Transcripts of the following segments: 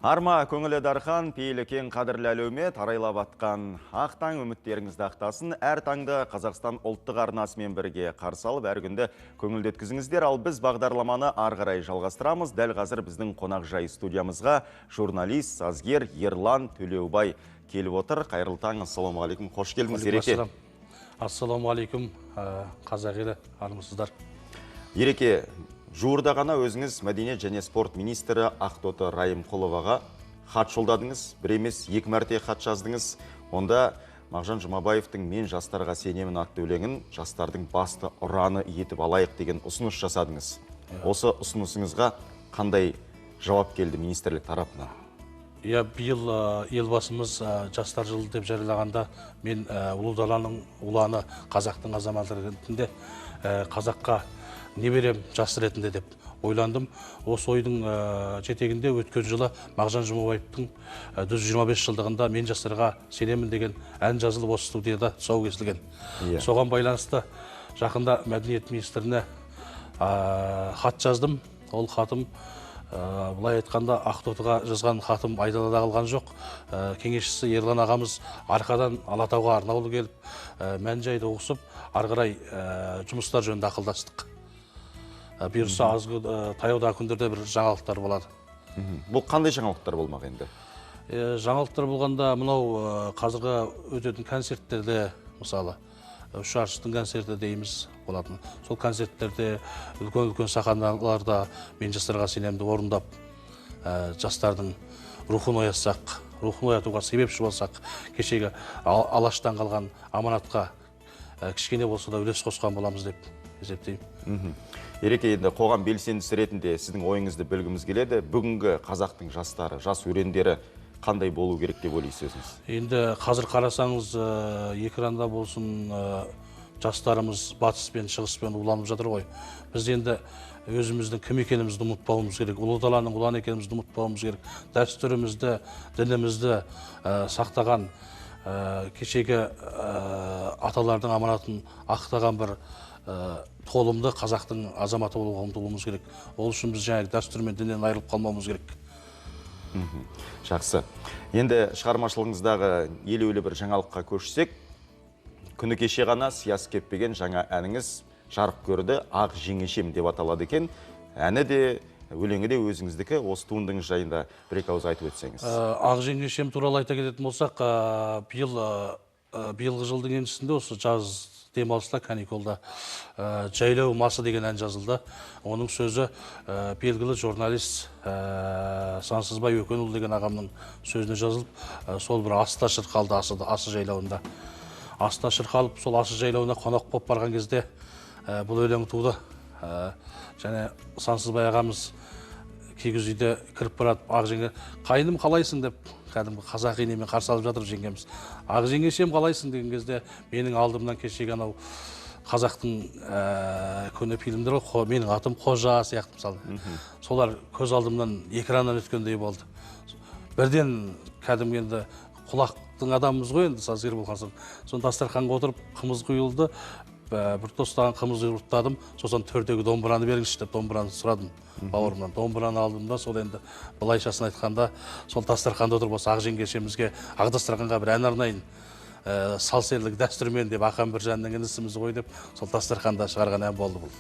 Арма көңілі дархан, пейілі кең, қадірлі әлеумет, арайлап атқан ақ таң үміттеріңізді ақтасын. Әр таңды Қазақстан ұлттық арнасымен бірге қарсы алып, әр күнді көңілді өткізіңіздер. Ал біз бағдарламаны ары қарай жалғастырамыз. Дәл қазір біздің қонақжай студиямызға журналист, сазгер Ерлан Төлеубай келіп отыр. Қайырлы таң, ассалаумағалейкум, қош келдіңіз, Ереке. Ассалаумағалейкум, қазақ елі, армысыздар. Ереке, жуырда ғана өзіңіз мәдениет және спорт министрі Ақтоты Райымқұловаға хат жолдадыңыз. Бір емес, екі мәрте хат жаздыңыз. Онда Мағжан Жұмабаевтың «Мен жастарға сенемін» атты өлеңін жастардың басты ұраны етіп алайық деген ұсыныс жасадыңыз. Осы ұсынысыңызға қандай жауап келді министрлік тарапынан? Иә, биыл елбасымыз жастар жылы деп жариялағанда мен ұлы даланың ұланы, қазақтың азаматы ретінде қазаққа не берем жас ретінде деп ойландым. Осы ойдың жетегінде өткен жылы Мағжан Жұмабаевтың 125 жылдығында «Мен жастарға сенемін» деген ән жазылып, осы студияда тұсау кесілген. Соған байланысты жақында мәдениет министріне хат жаздым. Ол хатым, былай айтқанда, Ақтотыға жазған хатым айдалада қалған жоқ. Кеңесшісі Ерлан ағамыз Арқадан Алатауға арнаулы келіп, мән жайды ұғысып, ары қарай жұмыстар жөнінде ақылдастық. Бұйырса, аз таяудағы күндерде бір жаңалықтар болады. Бұл қандай жаңалықтар болмақ енді? Жаңалықтар болғанда мынау қазіргі өтетін концерттерде, мысалы, үш арыстың концерті дейміз болатын. Сол концерттерде үлкен-үлкен сахналарда «Мен жастарға сенемді» орындап, жастардың рухын оятсақ, рухын оятуға себепші болсақ, кешегі Алаштан қалған аманатқа кішкене болса да үлес қосқан боламыз деп есептеймін. Ереке, енді қоғам белсендісі ретінде сіздің ойыңызды білгіміз келеді. Бүгінгі қазақтың жастары, жас өрендері қандай болу керек деп ойлайсыз өзіңіз? Енді қазір қарасаңыз, экранда болсын, жастарымыз батыс пен шығыспен уланып жатыр ғой. Біз енді өзіміздің кім екенімізді ұмытпауымыз керек, ұлы даланың ұланы екенімізді ұмытпауымыз керек. Дәстүрімізді, дінімізді сақтаған, кешегі аталардың аманатын ақтаған бір толымды қазақтың азаматы болуға ұмтылуымыз керек. Ол үшін біз жаңағы дәстүр мен діннен айырылып қалмауымыз керек. Жақсы. Енді шығармашылығыңыздағы елеулі бір жаңалыққа көшсек, күні кеше ғана сиясы кеппеген жаңа әніңіз жарық көрді, «Ақ жеңешем» деп аталады екен. Әні де, өлеңі де өзіңіздікі. Осы туындыңыз жайында бір екі ауыз айтып өтсеңіз. «Ақ жеңешем» туралы айта кететін болсақ, биылғы жылдың еншісінде осы жаз демалыста, каникулда «Жайлау масы» деген ән жазылды. Оның сөзі белгілі журналист Сансызбай Өкенұлы деген ағамның сөзіне жазылып, сол бір аста шырқалды, асы жайлауында. Аста шырқалып, сол асы жайлауына қонақ болып барған кезде бұл өлең туды. Және Сансызбай ағамыз кигіз үйде кіріп барады, «Ақ жеңге, қайыным қалайсың» деп, кәдімгі қазақи немен қарсы алып жатыр жеңгеміз. «Ақ жеңешем қалайсың» деген кезде менің алдымнан кешегі анау қазақтың көне фильмдері ғой, «Менің атым Қожа» сияқты мысалы. Солар көз алдымнан экраннан өткендей болды. Бірден кәдімгі енді құлақтың адамымыз ғой енді, сазгер болған соң. Соны дастарханға отырып қымыз құйылды, бір тостаған қымыз ұрттадым, сосын төрдегі домбыраны беріңізші деп домбыраны сұрадым бауырымнан. Домбыраны алдым да, сол енді былайшасын айтқанда, сол дастарханда отырып осы ақ жеңгешемізге, ақ дастарханға бір ән арнайын, сал серілік дәстүрмен деп, Ақан Біржанның інісіміз ғой деп, сол дастарханда шығарған ән болды бұл.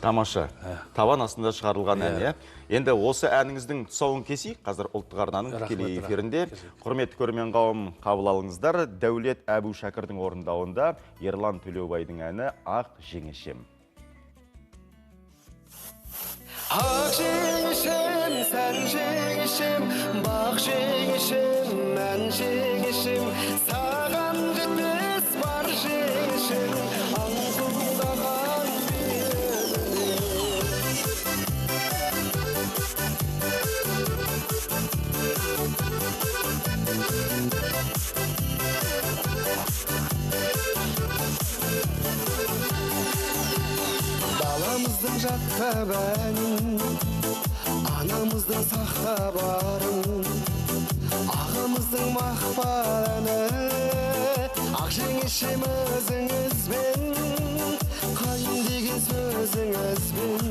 Тамаша. Табан астында шығарылған ән, иә. Енді осы әніңіздің тұсауын кесейік. Қазір ұлттық арнаның тікелей эфирінде. Құрметті көрермен қауым, қабыл алыңыздар. Дәулет Әбу Шәкірдің орындауында Ерлан Төлеубайдың әні «Ақ жеңешем». Ақ жеңешем, сән жеңешем, бақ жеңешем, мән жеңешем, саған жетпес бар жеңешем, аңқылдаған Баламыздың жаттап әнін, анамыздың сақтап арын, ағамыздың мақпал әні, ақ жеңешем өзіңізбен, қайын деген сөзіңізбен,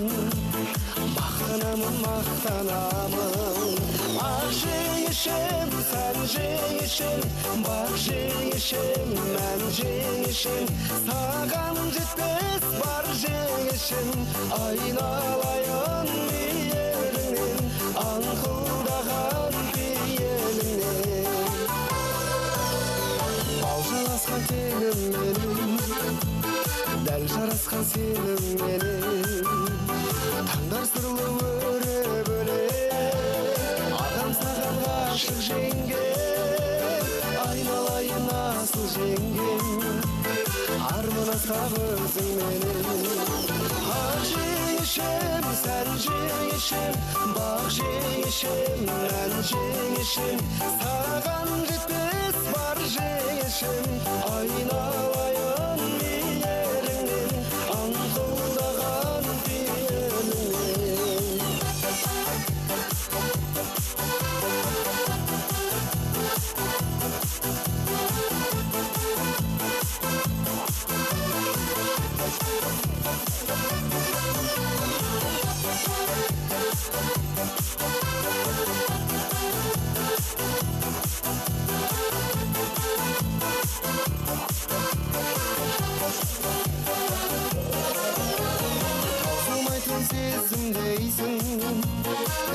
мақтанамын, мақтанамын. Ақ Ақ жеңешем, сән жеңешем, бақ жеңешем, мән жеңешем, саған жетпес бар жеңешем, айналайын мейіріңнен, аңқылдаған пейіліңнен. Бал жаласқан теңім менің, дәл жарасқан сенім менің, таңдар сырлы өре бөлек, ағам саған ғашық жеңгем, айналайын асыл жеңгем, арман асқақ өзіңменен. Ақ жеңешем, сән жеңешем, бақ жеңешем, мән жеңешем, саған жетпес бар жеңешем, айналайын мейіріңнен, аңқылдаған пейіліңнен. Таусылмайтын сезімдейсің,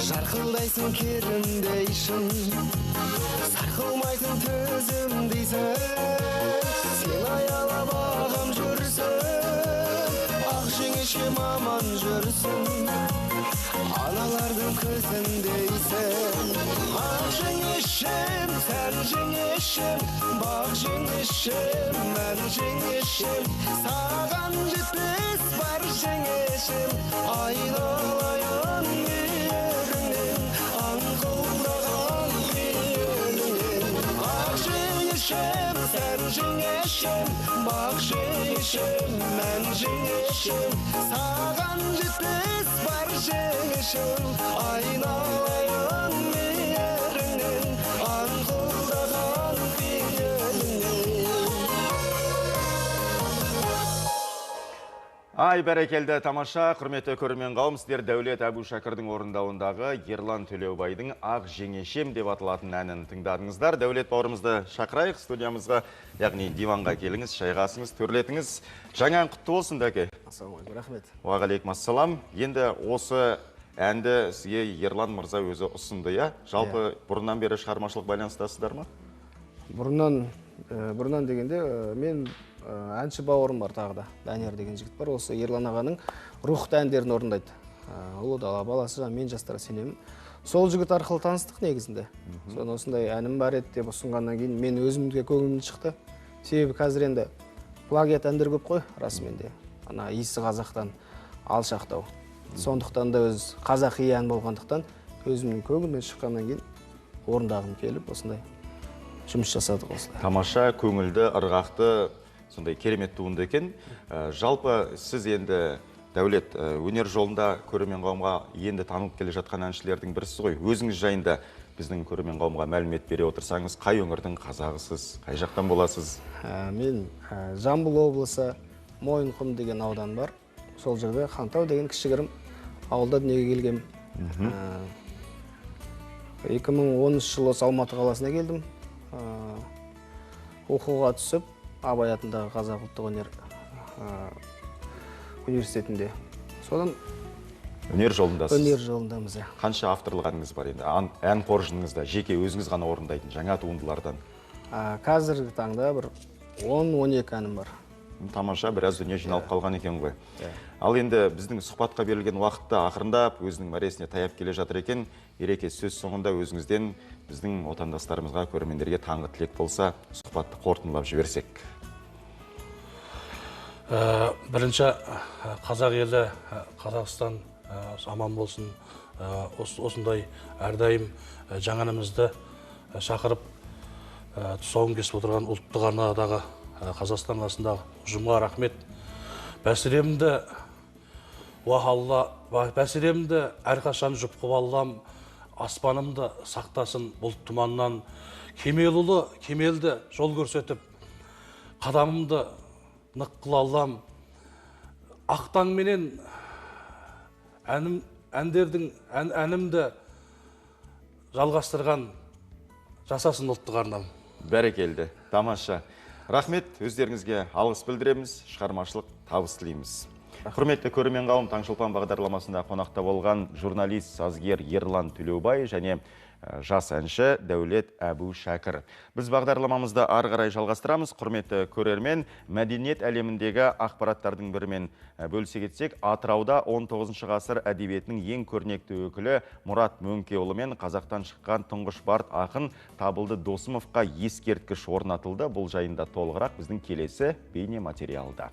жарқылдайсың керімдейшін, сарқылмайтын төзімдейсің, сен аялап ағам жүрсің, ақ жеңешем аман жүрсің, аналардың көзіндейсің. Ақ жеңешем, сән жеңешем, бақ жеңешем, мән жеңешем, саған жетпес бар жеңешем, айналайын мейіріңнен, аңқылдаған пейіліңнен. Ақ жеңешем, сән жеңешем, бақ жеңешем, мән жеңешем, саған жетпес бар жеңешем, айналайын мейіріңнен, аңқылдаған пейіліңнен. Ай, бәрекелді, тамаша, құрметті көрермен қауым, сіздер Дәулет Әбушәкірдің орындауындағы Ерлан Төлеубайдың Ақ жеңешем деп аталатын әнін тыңдадыңыздар. Дәулет бауырымызды шақырайық студиямызға, яғни диванға келіңіз, шайғасыңыз, төрлетіңіз. Жаңа ән құтты болсын, Дәке. Ассалаумағалейкум, рахмет. Уағалейкум ассалам. Енді осы әнді сізге Ерлан мырза өзі ұсынды, иә? Жалпы бұрыннан бері шығармашылық байланыстасыздар ма? Бұрыннан дегенде, мен әнші бауырым бар тағы да, Данияр деген жігіт бар, осы Ерлан ағаның рухты әндерін орындайды. Ұлы дала баласы, жаңа мен жастарға сенемін. Сол жігіт арқылы таныстық негізінде. Соны осындай әнім бар еді деп ұсынғаннан кейін мен өзімге көңілім шықты. Себебі қазір енді плагиат әндер көп қой, расымен де. Ана иісі қазақтан алшақтау. Сондықтан да өз қазақи ән болғандықтан өзімнің көңілімнен шыққаннан кейін орындағым келіп осындай жұмыс жасадық осылай. Тамаша, көңілді, ырғақты, сондай керемет туынды екен. Жалпы сіз енді, Дәулет, өнер жолында көрермен қауымға енді танылып келе жатқан әншілердің бірісіз ғой. Өзіңіз жайында біздің көрермен қауымға мәлімет бере отырсаңыз, қай өңірдің қазағысыз, қай жақтан боласыз? Мен Жамбыл облысы Мойынқұм деген аудан бар. Сол жерде Хантау деген кішігірім ауылда дүниеге келгем. 2013 жылы осы Алматы қаласына келдім. Оқуға түсіп, Абай атындағы Қазақ ұлттық өнер университетінде. Содан өнер жолындасыз. Өнер жолындамыз, иә. Қанша авторлық әніңіз бар енді? Ән қоржыныңызда жеке өзіңіз ғана орындайтын жаңа туындылардан? Қазіргі таңда бір 10-12 әнім бар. Тамаша, біраз дүние жиналып қалған екен ғой. Ал енді біздің сұхбатқа берілген уақытта ақырындап өзінің мәресіне таяп келе жатыр екен. Ереке, сөз соңында өзіңізден біздің отандастарымызға, көрермендерге таңғы тілек болса, сұхбатты қорытындылап жіберсек. Бірінші, қазақ елі, Қазақстан аман болсын. Осындай әрдайым жаңа әнімізді шақырып, тұсауын кесіп отырған ұлттық арнадағы, Қазақстан арнасындағы ұжымға рахмет. Бәсіремді, уа Алла, бәсіремді әрқашан жұп қып Аллам, аспанымды сақтасын бұлт тұманнан. Кемелұлы кемелді жол көрсетіп, қадамымды нық қыл Аллам. Ақтаңменен әнімді Жалғастырған жасасын ұлттық арнам. Бәрекелді, тамаша. Рахмет, өздеріңізге алғыс білдіреміз, шығармашылық табыс тілейміз. Құрметті көрермен қауым, Таңшолпан бағдарламасында қонақта болған журналист, сазгер Ерлан Төлеубай және жас әнші Дәулет Әбу Шәкір. Біз бағдарламамызды ары қарай жалғастырамыз. Құрметті көрермен, мәдениет әлеміндегі ақпараттардың бірімен бөлісе кетсек, Атырауда 19 ғасыр әдебиетінің ең көрнекті өкілі Мұрат Мөңкеұлы мен қазақтан шыққан тұңғыш бард ақын Табылды Досымовқа ескерткіш орнатылды. Бұл жайында толығырақ біздің келесі бейне материалда.